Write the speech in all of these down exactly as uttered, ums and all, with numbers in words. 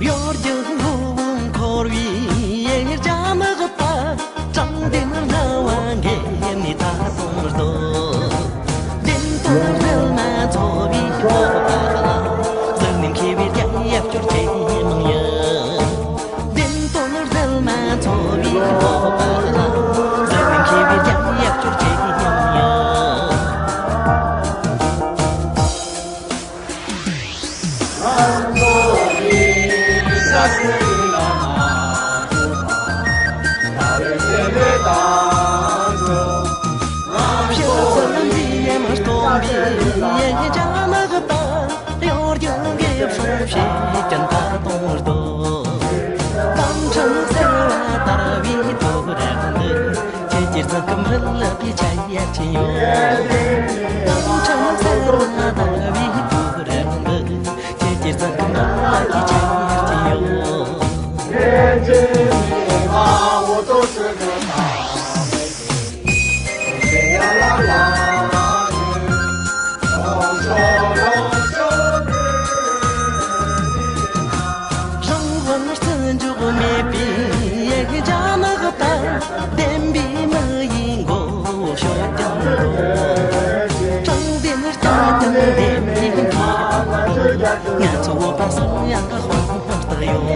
གཡོ་སྒྱུ་ངོ་བོ་འཁོར་བའི་རྒྱ་ནག་པ། དྲང་བདེན་རྣ་བ་འགེབས་ནས་ད་དུང་སྡོད། བདེན་དོན་རྫུན་མ་འཚོ་བའི་སྤོབས་པ་ལ། གཟུགས་ནས་མཁས་པའི་རྒྱ་ཡབ་སྐྱོར་ཇེ་མང་ཡང་། བདེན་དོན་རྫུན་མ་འཚོ་བའི་སྤོབས་པ་ལ། གཟུགས་ནས་མཁས་པའི་རྒྱ་ཡབ་སྐྱོར་ཇེ་མང་ཡང་། ཁྱེད་ཀྱི་རྩ་ཁམས་རི་ལ་དེ་ཆ་ཡར་ཕྱིན་ཡོད། ཁྱེད་ཀྱི་རྩ་ཁམས་རི་ལ་དེ་ཆ་ཡར་ཕྱིན་ཡོད། རང་དབང་བརྩི་འཇོག་མེད་པའི་རྒྱ་ནག་པ། བདེན་པའི་མི་ཡི་མགོ་བོ་གཡོག་ཀྱང་འདུག་དྲང་བདེན་རྐྱང་རྐྱང་བདེན་པའི་མཐའ། ང་ཚོ་བོད་པ་སང་ཡང་དཔང་རྟགས་ཡོད།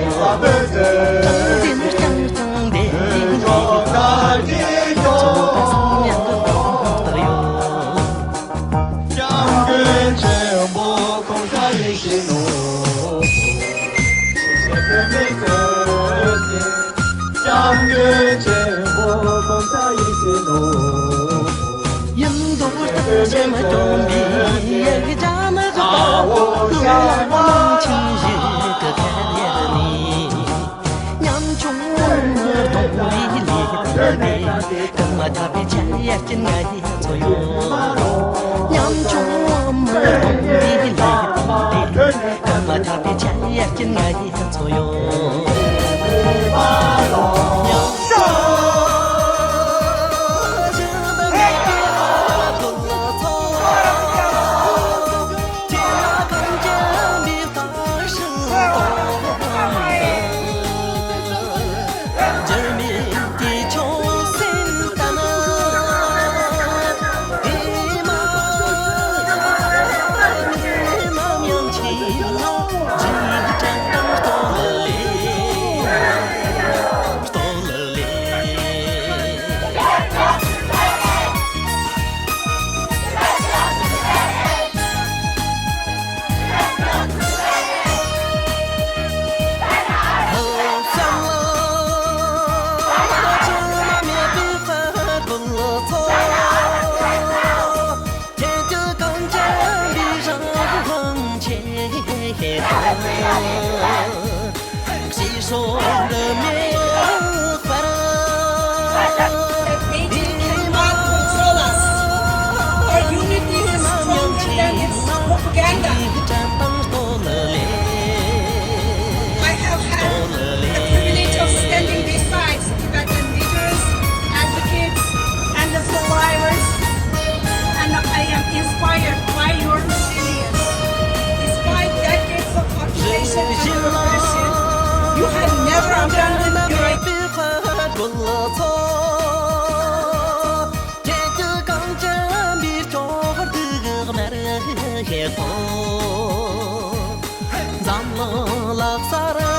དྲང་བདེན་རྐྱང་རྐྱང་བདེན་པའི་མཐའ། ང་ཚོ་བོད་པ་སང་ཡང་དཔང་རྟགས་ཡོད། སྐྱབས་མགོན་ཆེན་པོ་གོང་ས་ཡིད་བཞིན་ནོར་བུ། སྐྱབས་མགོན་ཆེན་པོ་གོང་ས་ཡིད་བཞིན་ནོར་བུ། ཡིན་མདོག་ལྟར་ཞེན་སྐྱོན་པའི་རྒྱ་ནག་པ། ལུང་ལ་ལུང་ཆེན་ཞིག་གི་ཁ་ཡར་ནས། ཉམ་ཆུང་མི་གདོང་ལས་ལས་དང་ལས། གང་ལ་ཆགས་པའི་ཆ་ཡ་སྐྱིད་ང་ཡི་ཚོ་ཡོད། ཉམ་ཆུང་མི་གདོང་ལས་ལས་དང་ལས། གང་ལ་ཆགས་པའི་ཆ་ཡ་སྐྱིད་ང་ཡི་ཚོ་ཡོད། Our unity is stronger than its propaganda. I have had the privilege of standing beside Tibetan leaders, advocates, and the survivors, and I am inspired by your resilience. Despite decades of occupation and repression, you have never abandoned your འཛམ་གླིང་ལ་གསལ་